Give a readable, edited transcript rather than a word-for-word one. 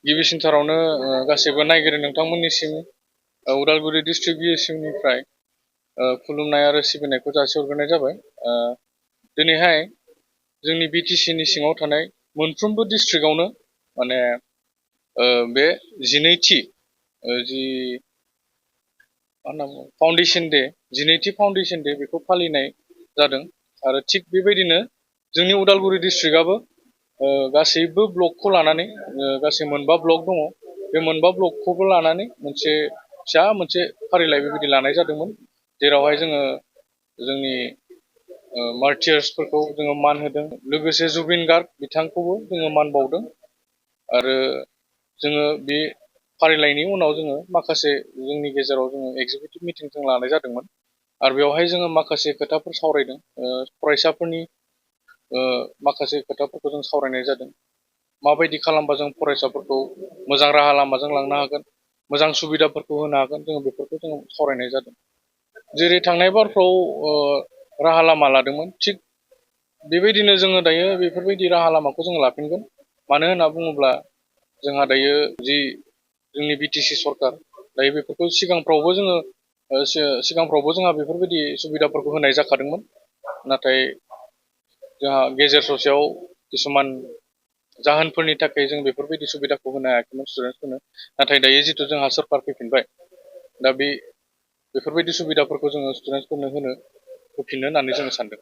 गिबिसिनथारावनो गासैबो नायगिरि नोंथांमोननिसिम उदालगुरि डिस्ट्रिक्ट बिएसएमनिफ्राय खुलुमनाय आरो सिबिनायखौ जासिहरग्रोनाय जाबाय। दिनैहाय जोंनि बिटिसिनि सिङाव थानाय मोनफ्रोमबो डिस्ट्रिक्टआवनो माने बे 12थि जि मा होनना बुङो फाउन्डेसन डे 12थि फाउन्डेसन डे बेखौ फालिनाय जादों आरो थिग बेबायदिनो जोंनि उदालगुरि डिस्ट्रिक्टआबो गासैबो ब्लकखौ लानानै गासै मोनबा ब्लक दङ। बे मोनबा ब्लकखौबो लानानै मोनसे फिसा मोनसे फारिलाइ बेबायदि लानाय जादोंमोन, जेरावहाय जोङो जोंनि मार्टियार्सफोरखौ जोङो मान होदों। लोगोसे जुबिन गार्ग बिथांखौबो जोङो मान बावदों आरो जोङो बे फारिलाइनि उनाव जोङो माखासे जोंनि गेजेराव जोङो एगजिकिउटिभ मिटिं जों लानाय जादोंमोन आरो बेवहाय जोङो माखासे खोथाफोर सावरायदों। फरायसाफोरनि माखासे खोथाफोरखौ जों सावरायनाय जादों। माबायदि खालामबा जों फरायसाफोरखौ मोजां राहा लामाजों लांनो हागोन, मोजां सुबिदाफोरखौ होनो हागोन, जोङो बेफोरखौ जोङो सावरायनाय जादों। जेरै थांनाय बारफ्राव राहा लामा लादोंमोन, थिग बेबायदिनो जोङो दायो बेफोरबायदि राहा लामाखौ जोङो लाफिनगोन। मानो होनना बुङोब्ला जोंहा दायो जि जोंनि बिटिसि सरकार दायो बेफोरखौ सिगांफ्रावबो जोंहा बेफोरबायदि सुबिदाफोरखौ होनाय जाखादोंमोन। नाथाय जोंहा गेजेर ससेयाव किसुमान जाहोनफोरनि थाखाय जों बेफोरबायदि सुबिदाखौ होनो हायाखैमोन स्टुडेन्टसफोरनो। नाथाय दायो जितु जोंहा सरकार फैफिनबाय, दा बेफोरबायदि सुबिदाफोरखौ जोङो स्टुडेन्टसफोरनो होफिननो होननानै जोङो सानदों।